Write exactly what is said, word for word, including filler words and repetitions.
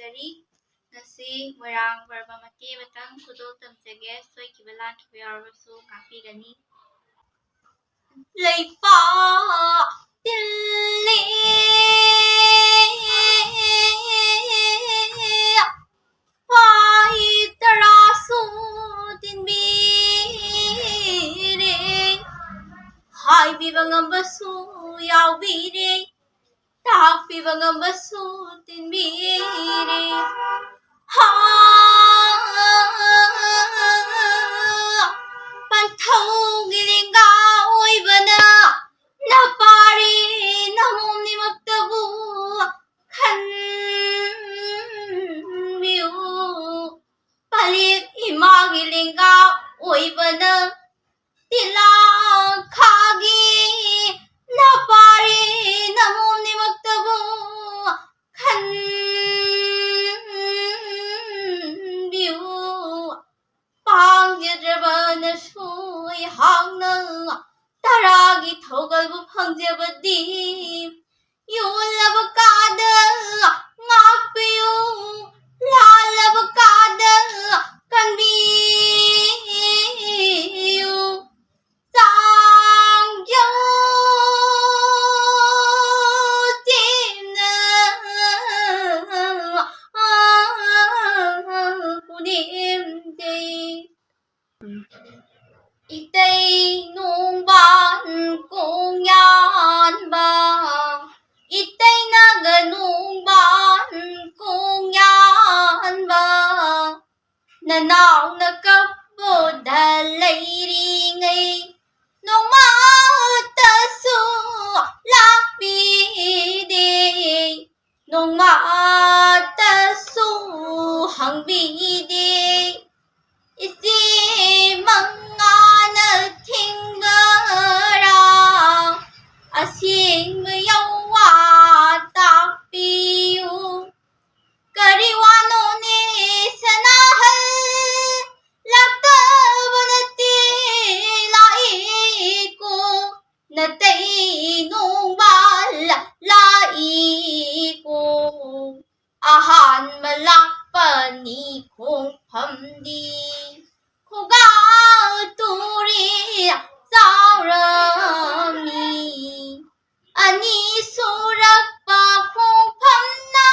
ꯇꯥꯛꯆꯔꯤ꯫ ꯉꯁꯤ ꯃꯣꯏꯔꯥꯡ ꯕꯔꯃ ꯃꯇꯦꯛ ꯑꯃꯇꯪ ꯈꯨꯗꯣꯜ ꯇꯝꯖꯒꯦ꯫ ꯁꯣꯏꯈꯤꯕ ꯂꯥꯟꯈꯤꯕ ꯌꯥꯎꯔꯕꯁꯨ ꯉꯥꯛꯄꯤꯒꯅꯤ꯫ ꯂꯩꯄꯥꯛ ꯇꯤꯜꯂꯤ, ꯋꯥꯍꯩ ꯇꯔꯥꯁꯨ ꯇꯤꯟꯕꯤꯔꯦ, ꯍꯥꯏꯕꯤꯕ ꯉꯝꯕꯁꯨ ꯌꯥꯎꯕꯤꯔꯦ, ꯇꯥꯛꯄꯤꯕ ꯉꯝꯕꯁꯨ ꯇꯤꯟꯕꯤꯔꯦ꯫ ꯍꯥ, ꯄꯟꯊꯧꯒꯤ ꯂꯦꯡꯒꯥ ꯑꯣꯏꯕꯅ ꯅꯄꯥꯔꯤ ꯅꯃꯣꯝꯅꯤꯃꯛꯇꯕꯨ ꯈꯟꯕꯤꯌꯨ꯫ ꯄꯂꯦꯛ ꯏꯃꯥꯒꯤ ꯂꯦꯡꯒꯥ ꯑꯣꯏꯕꯅ ꯇꯤꯂꯥꯈꯥꯒꯤ ꯅꯄꯥꯔꯤ ꯅꯃꯣꯝꯅꯤꯃꯛꯇꯕꯨ ꯈꯟꯕꯤꯌꯨ꯫ ꯄꯥꯡꯖꯗ꯭ꯔꯕꯅꯁꯨ ꯑꯩꯍꯥꯛꯅ ꯇꯔꯥꯒꯤ ꯊꯧꯒꯜꯕꯨ ꯐꯪꯖꯕꯗꯤ ꯌꯣꯜꯂꯕ ꯀꯥꯗ ꯉꯥꯛꯄꯤꯌꯨ, ꯂꯥꯜꯂꯕ ꯀꯥꯗ ꯀꯟꯕꯤꯌꯨ꯫ ꯆꯥꯡꯌꯧ ꯇꯦꯝꯅ ꯄꯨꯅꯦꯝꯖꯩ꯫ ꯏꯇꯩ ꯅꯣꯡꯕꯥꯟ ꯀꯣꯡꯌꯥꯟꯕ, ꯏꯇꯩ ꯅꯥꯒ ꯅꯣꯡꯕꯥꯟ ꯀꯣꯡꯌꯥꯟꯕ, ꯅꯅꯥꯎꯅ ꯀꯞꯄꯗ ꯂꯩꯔꯤꯉꯩ ꯅꯣꯡꯃꯇꯁꯨ ꯂꯥꯛꯄꯤꯗꯦ, ꯅꯣꯡꯃꯇꯁꯨ ꯍꯪꯕꯤꯗꯦ꯫ ꯏꯆꯦ ꯃꯉꯥꯅ ꯊꯤꯡꯕꯔꯥ? ꯑꯁꯦꯡꯕ ꯌꯧꯋꯥ ꯇꯥꯛꯄꯤꯌꯨ꯫ ꯀꯔꯤ ꯋꯥꯅꯣꯅꯦ ꯁꯅꯥꯍꯜ ꯂꯥꯛꯇꯕ ꯅꯠꯇꯦ ꯂꯥꯛꯏꯀꯣ, ꯅꯇꯩ ꯅꯣꯡꯕꯥꯜ ꯂꯥꯛꯏꯀꯣ꯫ ꯑꯍꯥꯟꯕ ꯂꯥꯛꯄꯅꯤ ꯈꯣꯡꯐꯝꯗꯤ꯫ ꯈꯨꯒꯥ ꯇꯨꯔꯦꯜ ꯆꯥꯎꯔꯝꯃꯤ꯫ ꯑꯅꯤ ꯁꯨꯔꯛꯄ ꯈꯣꯡꯐꯝꯅ